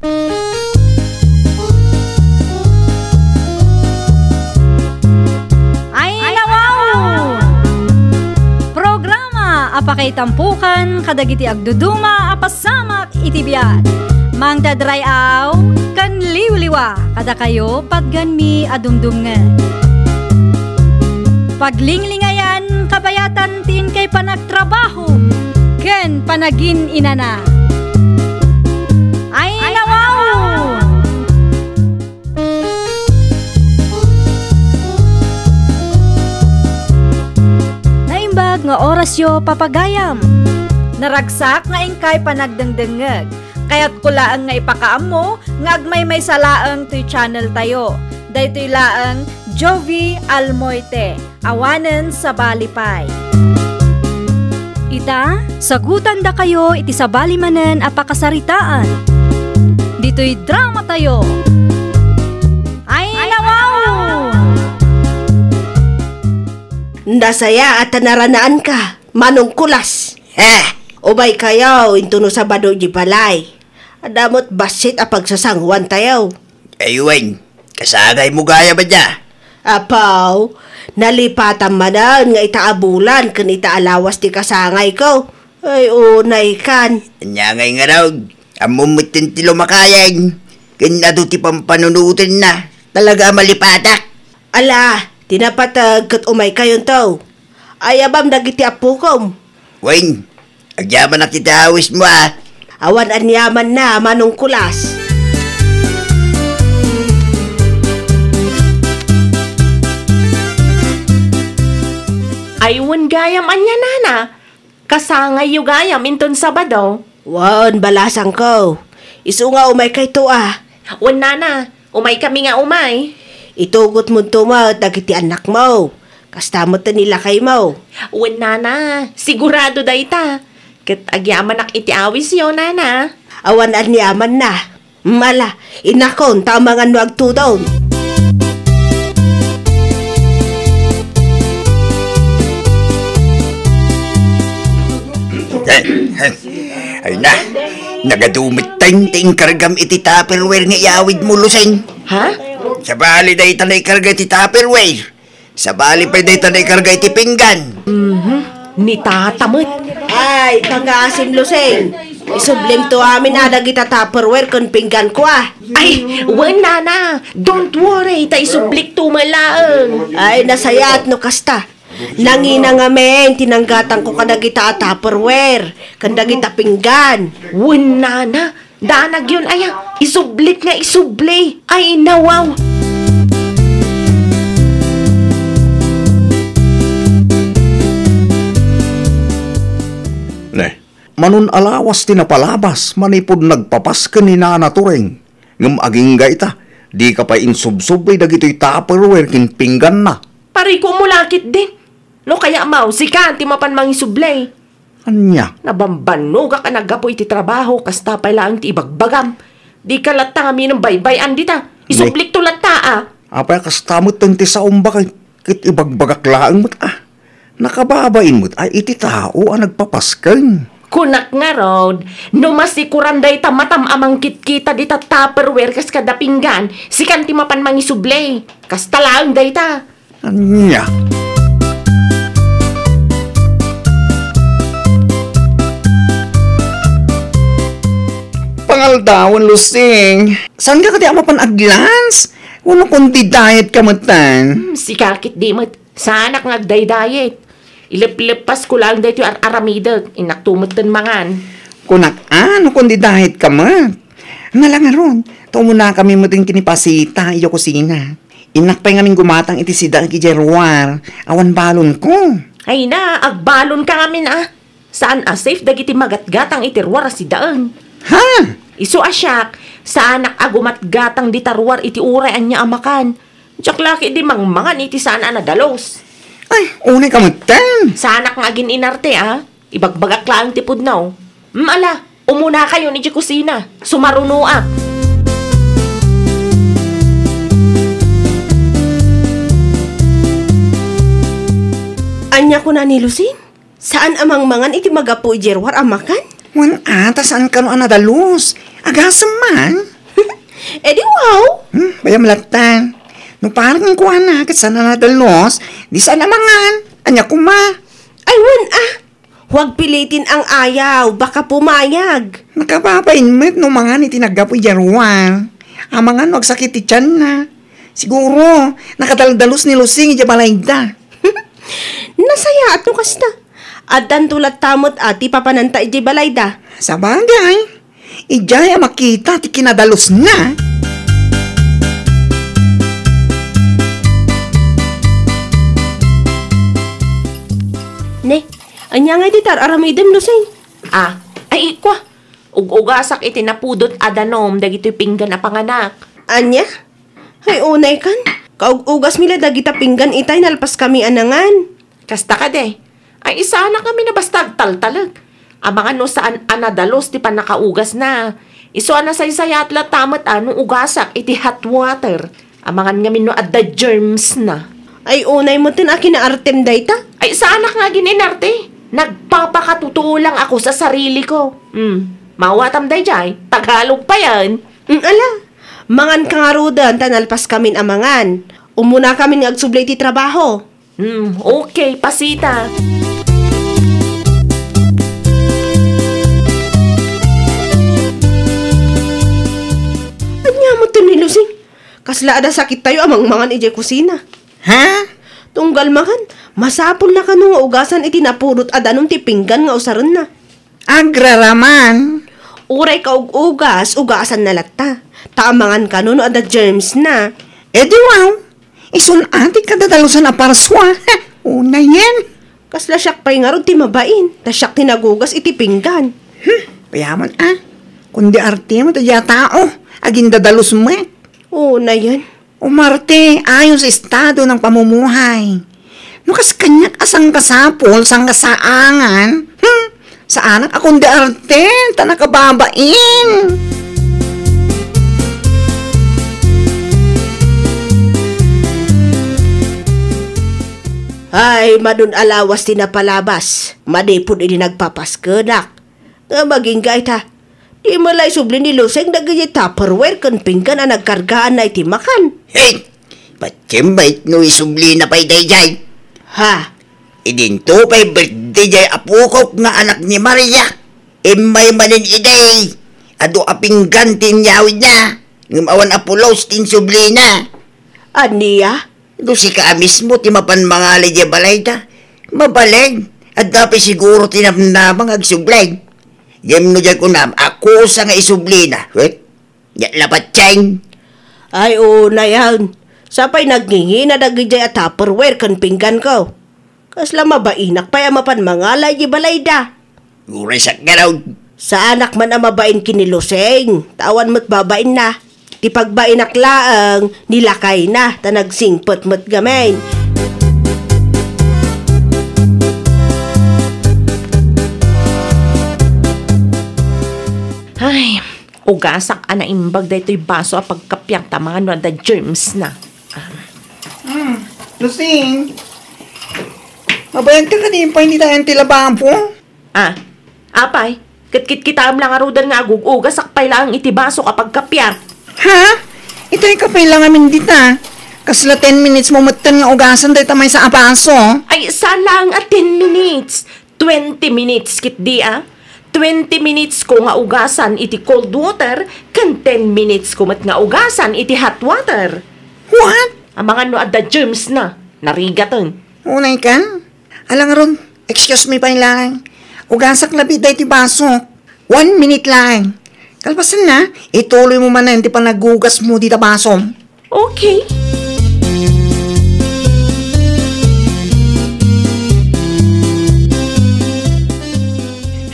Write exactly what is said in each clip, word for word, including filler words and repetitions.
Ayna wow! Programa a pakaitampukan kadagiti agduduma a pasamak iti biag. Mangted ray-aw ken liwliwa kadakayo patgenmi a dumdumngeg. Paglinglingayan kabayatan ti inkay panagtrabaho ken panagin-inana. Ayna wow! Naimbag nga orasyo, papagayam. Naragsak nga inkay panagdengdengngeg. Kayatko laeng nga ipakaammo nga agmaymaysa laeng toy channel tayo. Daytoy laeng Jovi Almoite, awanen sabali pay. Ita, sagutandakayo iti sabali manen a pakasaritaan. Ditoy drama tayo. Ayna wow! Nasayaat a naranaanka, Manong Kulas. He! Umaykayo intono Sabado iti balay. Adda met bassit a pagsasanguantayo. Ay wen, kasangaymo gayam a dia? Apaw, nalipatam manen nga ita a bulan ken ita a lawas ti kasangayko. Ay, unaykan. Ania ngay ngarud? Ammom metten ti lumakayen ken adu ti pampanunotenna. Talaga a malipatak. Ala, ti napateg ket umaykayonto. Ayabam dagiti appokom. Wen, agyamanak iti awismo, a. Awan aniamanna, Manong Kulas. Ay, wen gayam ania, nana? Kasangayyo gayam inton Sabado? Wen, balasangko. Isu nga umaykayto, a. Wen, nana, umaykami nga umay. Itugotmonto met dagiti annakmo. Kasta met ti lakaymo. Wen, nana, sigurado dayta. Ket agyamanak iti awisyo, nana. Awan aniamanna. Mala, inakon, ta amangan no agtudon. Ay na, nagadu metten ti inkargam iti Tupperware nga iyawidmo, Lusing. Ha? Sabali dayta naikarga iti Tupperware. Sabali pay dayta naikarga iti pinggan. Mhm. Ni tata met. Ay, pakaasim, Lusing. Isublimto amin a dagita Tupperware ken pingganko, a. Ay, wen, nana. Don't worry, ta isublikto met laeng. Ay, nasayaat no kasta. Nangina ngamin ti nanggatangko kadagita a Tupperware ken dagita pinggan. Wen, nana. Danagyon aya, isublit nga isubli. Ay, nawaw! Ne, manon a lawas ti napalabas manipud nagpapasken ni Nana Turing. Ngem agingga ita, dika pay insubsubli dagitoy Tupperware ken pingganna. Pariko mo lakit din. No kaya, maw, sika ti mapan mangisubli. Ania? Nabambannogak a naggapu iti trabaho, kasta pay laeng ti ibagbagam. Dika latta ngamin baybay-an dita. Isublikto latta, a. Apay a kasta met ti saom, baket ket ibagbagak laeng met, a. Nakababain met, a, iti tao a nagpapasken. Kunak ngarud, no masikoran dayta matam a mangkitkita dita Tupperware kas kada pinggan, sikan ti mapan mangisubli. Kasta laeng dayta. Ania? Pangaldawen, Lusing. Saanka kadi a mapan aglans? Wenno kundi diet ka metten? Hmm, sika ketdi met. Saanak nga agdaydiet. Ilepleppasko laeng daytoy ar-aramidek. Innakto metten mangan. Kunak, a, no kundi diet ka met? Nala ngarud, ta umunakami metten ken ni Pasita idiay kusina. Innak pay ngamin gumatang iti sidaek idiay ruar, awan balonko. Ay na, agbalonka ngamin, a. Saan a safe dagiti magatgatang iti ruar a sidaen. Ha? Isu a siak, saanak a gumatgatang dita ruar iti uray ania a makan. Diak la ketdi mangmangan iti saan a nadalus. Ay, unay ka metten. Saanak nga agin-inarte, a. Ibagbagak laeng ti pudno. Mm, ala, umunakayon idiay kusina. Sumarunoak. Ania kuna ni Lusing? Saan a mangmangan iti magapu idiay ruar a makan? Wen a, ta saan kano a nadalus. Agasem man. E di wow! Hmm, bayam latta. No parang kuana, ket saan a nadalus, di saan a mangan. Ania koma? Ay, wen a! Huwag pilitin ang ayaw, baka pumayag. Nakababain met no mangan iti naggapu idiay ruar. Amangan no agsakit ti tianna. Siguro, nakadaldalus ni Lusing idiay balayda. Nasayaat no kasta. Addanto latta met a ti papananta idiay balayda. Sabagay, idiay a makita ti kinadalusna. Ne, ania ngay ti tar-aramidem, Lusing? Ah, ay, ikwa. Ug-ugasak iti napudot a danum dagitoy pinggan a panganak. Ania? Ay, unay kan. Kaug-ugasmi la dagita pinggan itay nalpaskami a nangan. Kasta kadi. Ay, isaanak ngamin a basta agtaltalek. Amangan no saan a nadalus ti pannakaugasna. Isu a nasaysayaat latta met a no ugasak iti hot water. Amangan ngamin no adda germsna. Ay, unay metten a kinaartem dayta? Ay, saanak nga agin-inarte. Nagpapakatotoo lang ako sa sariliko. Hmm. Mawatam daydiay, Tagalog payen. Mm, ala. Manganka ngaruden ta nalpaskamin a mangan. Umunakamin nga agsubli iti trabaho. Hmm, okay, pasita. Ania metten ni Lusing? Kasla adda sakittayo a mangmangan idiay kusina. Ha? Tunggal mangan, masapulna kano nga ugasan iti napudot a danum ti pinggan nga usarenna. Agraraman. Uray kaug-ugas, ugasanna latta. Ta amangan kano no adda germsna. E di wow, isun a ti kadadalusan a parsua. Unayen. Kasla siak pay ngarud ti mabain, ta siak ti nagugas iti pinggan. Hmm, payaman a. Kundi arte met a tao, agindadalus met. Unayen. Umarte ayon sa estado ng pamumuhay. No kas kaniak a sangkasapul, sangkasaangan, hmm, saanak a kundi arte, ta nakababain. Ay, madun a lawas ti napalabas, manipud idi nagpapaskenak. Nga maginggay ta, di met la isubli ni Lusing dagiti Tupperware ken pinggan a nagkargaanna iti makan. Hey! Patiem met no isublina pay daydiay. Ha? Idinto pay birthday diay apokok nga anak ni Maria. Immay manen idi, adu a pinggan ti inyawidna, ngem awan a pulos ti insublina. Ania? No sika a mismo ti mapan mangala idiay balayda, mabalin, adda pay siguro ti namnama nga agsubli. Ngem no diay kunam a kusa nga isublina, wet, diak labat sieng. Ay, unayen. Sapay nagngingina dagidiay a Tupperware ken pingganko. Kasla mabainak pay a mapan mangala idiay balayda. Uray sakgarod. Saanak man a mabain ken ni Lusing, ta awan met babainna. Ti pagbainak laeng, ni lakayna, ta nagsingpet met gamin. Ay, ugasak a naimbag daytoy baso a pagkapiak ta amangan no adda germsna. Hmm, Lusing. Mabayag ka kadi pay dita ti lababo? Ah, apay, ket kitkitaem la ngaruden nga agug-ugasak pay laeng iti baso a pagkapiak. Ha? Itay ka pay la ngamin dita. Kasla ten minutes mo metten nga ugasan dayta maysa a baso. Ay, saan laeng a ten minutes. Twenty minutes ketdi a. Twenty minutes ko nga ugasan iti cold water, ken ten minutes ko met nga ugasan iti hot water. What? Amangan no adda germsna. Narigaten. Unay ka? Ala ngarud, excuse me pay laeng. Ugasak labi daytoy baso. One minute laeng. Kalpasanna, ituloy mo manen ti panagugas mo dita baso. Okay.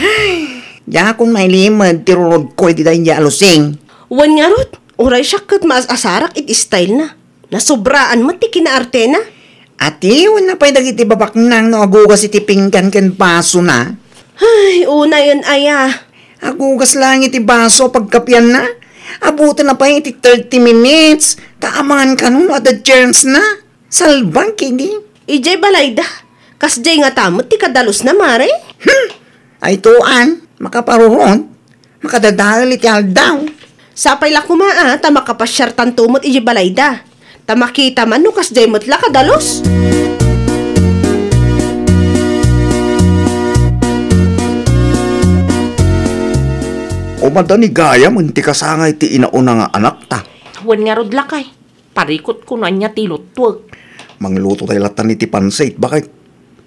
Ay, diakon mailimed ti rurod ko iti daydiay a Lusing. Wen ngarud, uray siak ket maas-asarak iti style na. Nasobraan met ti kinaartena. Atiwenna pay dagiti babaknang no agugas iti pinggan ken basona. Ay, unayen aya. Agugas laeng iti baso a pagkapianna. Abutenna pay iti thirty minutes. Ta amangan kano no adda germsna. Salbag kidi. Idiay balayda. Kasdiay ngata met ti kadalusna, mare? Hmm. Ay, tuan, makaparurot. Makadadael iti aldaw. Sapay la koma a ta makapasiartanto met idiay balayda. Ta makita man no kasdiay met la kadalus. Umadda ni gayam ti kasangay ti inauna nga anakta. Wen ngarud lakay. Parikutko no ania ti iluttuek. Mangluto tay lattan iti pansit, baket.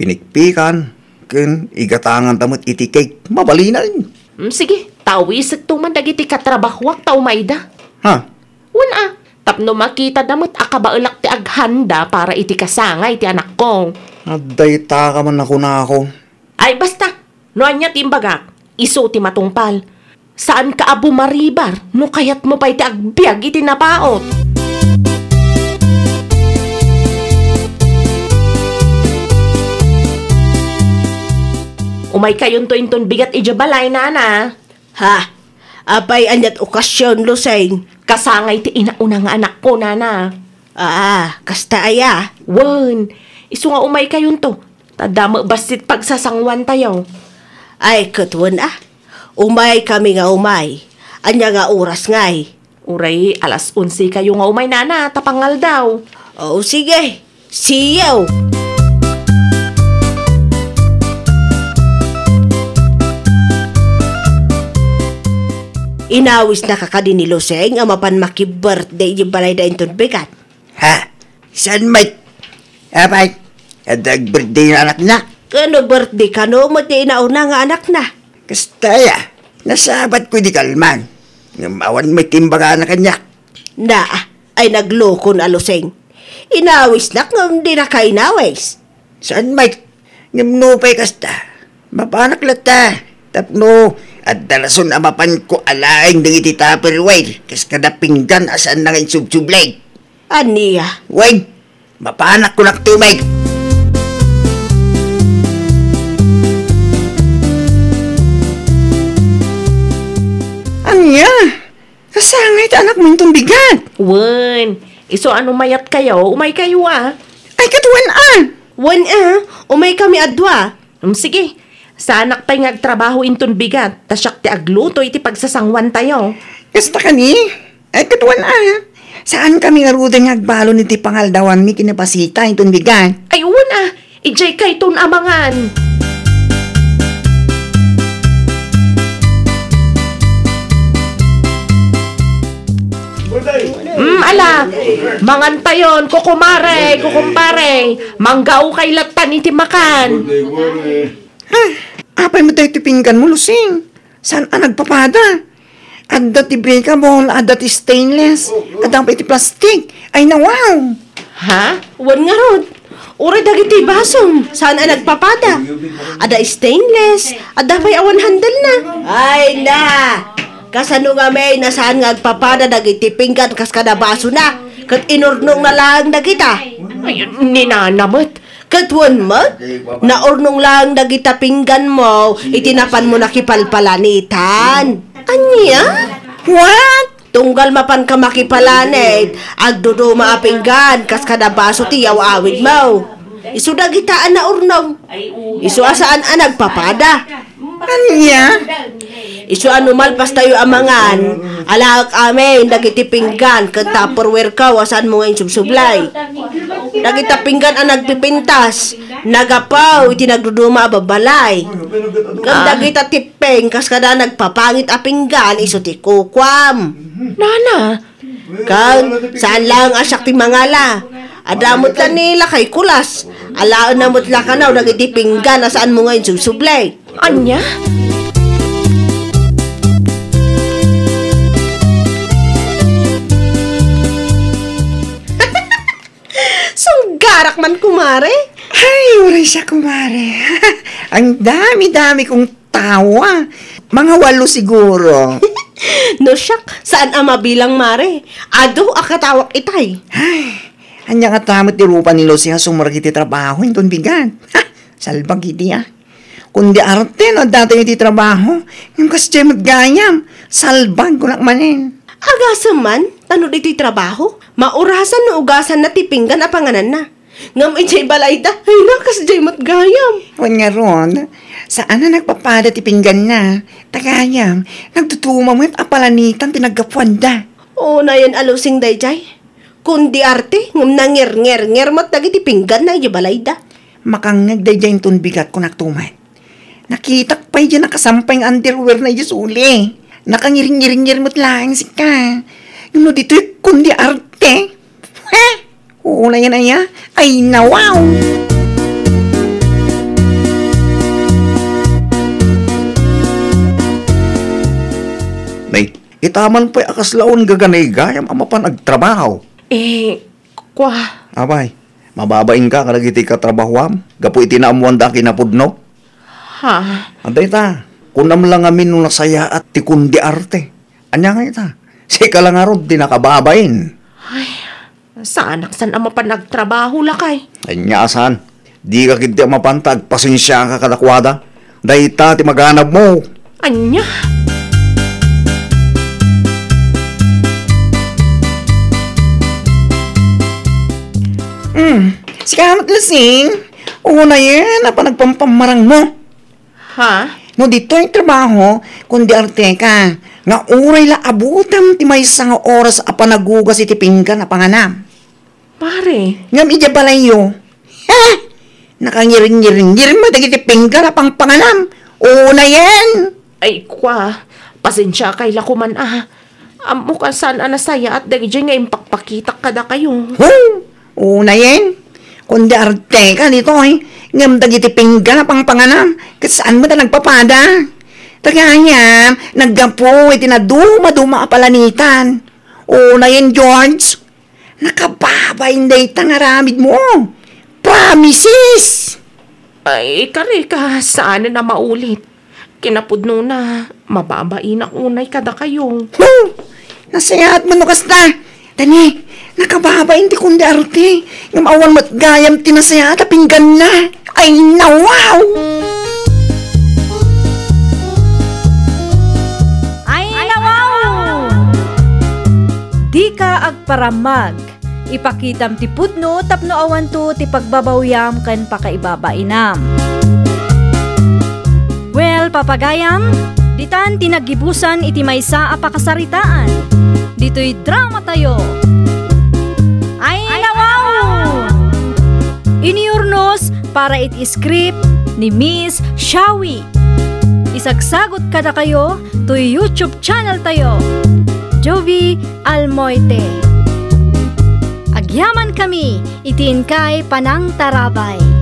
Pinikpikan, ken igatanganta met iti cake. Mabalinen. Mm, sige, tawisekto man dagiti katrabahuak ta umayda. Ha? Wen a, tapno makitada met a kabaelak ti aghanda para iti kasangay ti anakko. Adda itaka man a kunako. Ay, basta, no ania ti imbagak, isu ti matungpal. Saanka a bumaribar no kayatmo pay ti agbiag iti napaut. Umaykayonto inton bigat idiay balay, nana. Ha? Apay ania't okasion, Lusing? Kasangay ti inauna nga anakko, nana. Ah, kasta aya? Wen, isu nga umaykayonto. Ta adda met bassit pagsasangwantayo. Ay, ket wen a. Umaykami nga umay. Ania nga oras ngay? Uray alas onse kayo nga umay, nana, ta pangaldaw. O, sige. See you! Inawisnaka kadi ni Lusing a mapan maki-birthday idiay balayda inton bigat? Ha? Saan met? Apay, adda ag-birthday nga anakna? Ken no birthday kano met ti inauna nga anakna? Kasta aya, nasabatko idi kalman. Ngem awan met ti imbagana kaniak. Na, ay naglokon a Lusing. Inawisnak ngem dinaka inawis. Saan met? Ngem nupay kasta, mapanak latta. Tapno adda rason a mapanko alaeng dagiti Tupperware kas kada pinggan a saanna nga insubsubli. Ania? Wen, mapanak kunak tumeg. Ania? Kasangay ti anakmo inton bigat? Wen, isu a no mayatkayo, umaykayo a. Ay, ket wen a. Wen a, umaykami a dua. Mm, sige. Saanak pay nga agtrabaho inton bigat, ta siak ti agluto iti pagsasangwantayo. Kasta kani? Ay, ket wen a. Saankami ngaruden nga agbalon iti pangaldawanmi ken ni Pasita inton bigat. Ay, wen a. Idiay kayton a mangan. Mm, ala. Mangantayon, kukumare, kukumpare. Manggaokay lattan iti makan. Ah, apay met daytoy pingganmo, Lusing? Saan a nagpapada? Adda ti breakable, adda ti stainless, adda pay ti plastic. Ay, na, wow! Ha? Wen ngarud, uray dagiti basom, saan a nagpapada. Adda stainless, adda pay awan handle na. Ay, na! Kasano ngamin a saan nga agpapada dagiti pinggan kas kada basona? Ket inurnongna laeng dagita. Ay, ni nana met. Ket wen met, naurnong laeng dagita pingganmo iti napanmo nakipalpalanitan. Ania? What? Tunggal mapanka makipalanit, agduduma a pinggan kas kada baso ti yaw-awidmo. Isu dagita a naurnong. Isu a saan a nagpapada. Ania? Isu a no malpastayo a mangan, alaek amin dagiti pinggan ken Tupperware ko a saanmo nga insubsublay. Dagita pinggan a nagpipintas, nagapaw iti nagduduma a babbalay. Ngem dagita tipping kas kada nagpapangit a pinggan isu ti kukuam. Nana, Ken, saan laeng a siak ti mangala. Adda met la ni lakay Kulas. Alaenna met la kano dagiti pinggan a saanmo nga insubsublay. Ania? Sunggarak man, kumare. Ay, uray siak, kumare. Ang dami-dami kong tawa. Mga walo siguro. No siak, saan a mabilang, mare? Adu a katawak itay. Ay, ania nga tamet ti rupa ni Lucy a sumrek iti trabaho inton bigat? Ha, salbag idi, ah. Kundi arte no adda tayo iti trabaho, ngem kasdiay met gayam, salbag kunak manen. Agasem man, tano ditoy trabaho, maurasan no ugasanna ti pinggan a pangananna. Ngem idiay balayda, ay, na, kasdiay met gayam. Wen ngarud, saan a nagpapada ti pingganna. Ta gayam, nagtutuma met a palanitan ti naggapuanda. Unayen a lusing daydiay. Kundi arte, ngem nangirngirngir met dagiti pingganna idiay balayda. Makangngeg daydiay inton bigat, kunak tumet. Nakitak pay diay nakasampay nga underwear na idiay suli. Nakangiringiringir met laeng sika. Ngem no ditoy kundi arte? Ha? Unayen aya? Ay, nawaw! Nay, itaman pay a kasla awan gaganay gayam a mapan agtrabaho. Eh, kua. Apay, mababain ka kadagiti katrabahoam gapu iti naammoanda a kinapudno? Ha? Adda ita, kunam la ngamin no nasayaat ti kundi arte. Ania nga ita? Sika la ngarud ti nakababain. Ay, saanak san a mapan agtrabaho, lakay. Ania a saan? Dika ketdi a mapan ta agpasensiaka kadakuada. Dayta ti maganabmo. Ania? Hmm, sika met, Lusing. Unayen a panagpampamarangmo. Ha? No ditoy trabaho, kundi arteka, nga uray la abutem ti maysa nga oras a panagugas iti pinggan a panganam. Pare. Ngem idiay balayyo, ha? Nakangiringiringir met dagiti pinggan a pangpanganam. Unayen! Ay, kua, pasensiakay la koman a. Ammok a saan a nasayaat dagitoy nga impakpakitak kadakayo. Huh! Unayen, kundi arteka ditoy, ngem dagiti pinggan a pangpanganam, ket saan met a nagpapada. Ta gayam, naggapu iti nadumaduma a palanitan. Unayen, George, nakababain dayta nga aramidmo. Promises! Ay, kareka, saanen a maulit. Kinapudnona, mababainak unay kadakayo. Hmm, nasayaat man no kasta. Dani, nakababain ti kundi arte. Ngem awan met gayam ti nasayaat a pingganna. Ay, nawaw! Ay, nawaw! Dika agparammag. Ipakitam ti pudno tapno awanto ti pagbabawiam ken pakaibabainam. Well, papagayam, ditan ti naggibusan iti maysa a pakasaritaan. Ditoy drama tayo. Ay, nawaw! Iniurnos para iti script ni Miss Shawi. Isagsagot kadakayo toy YouTube channel tayo, Jovie Almoite. Agyaman kami iti inkay panangtarabay.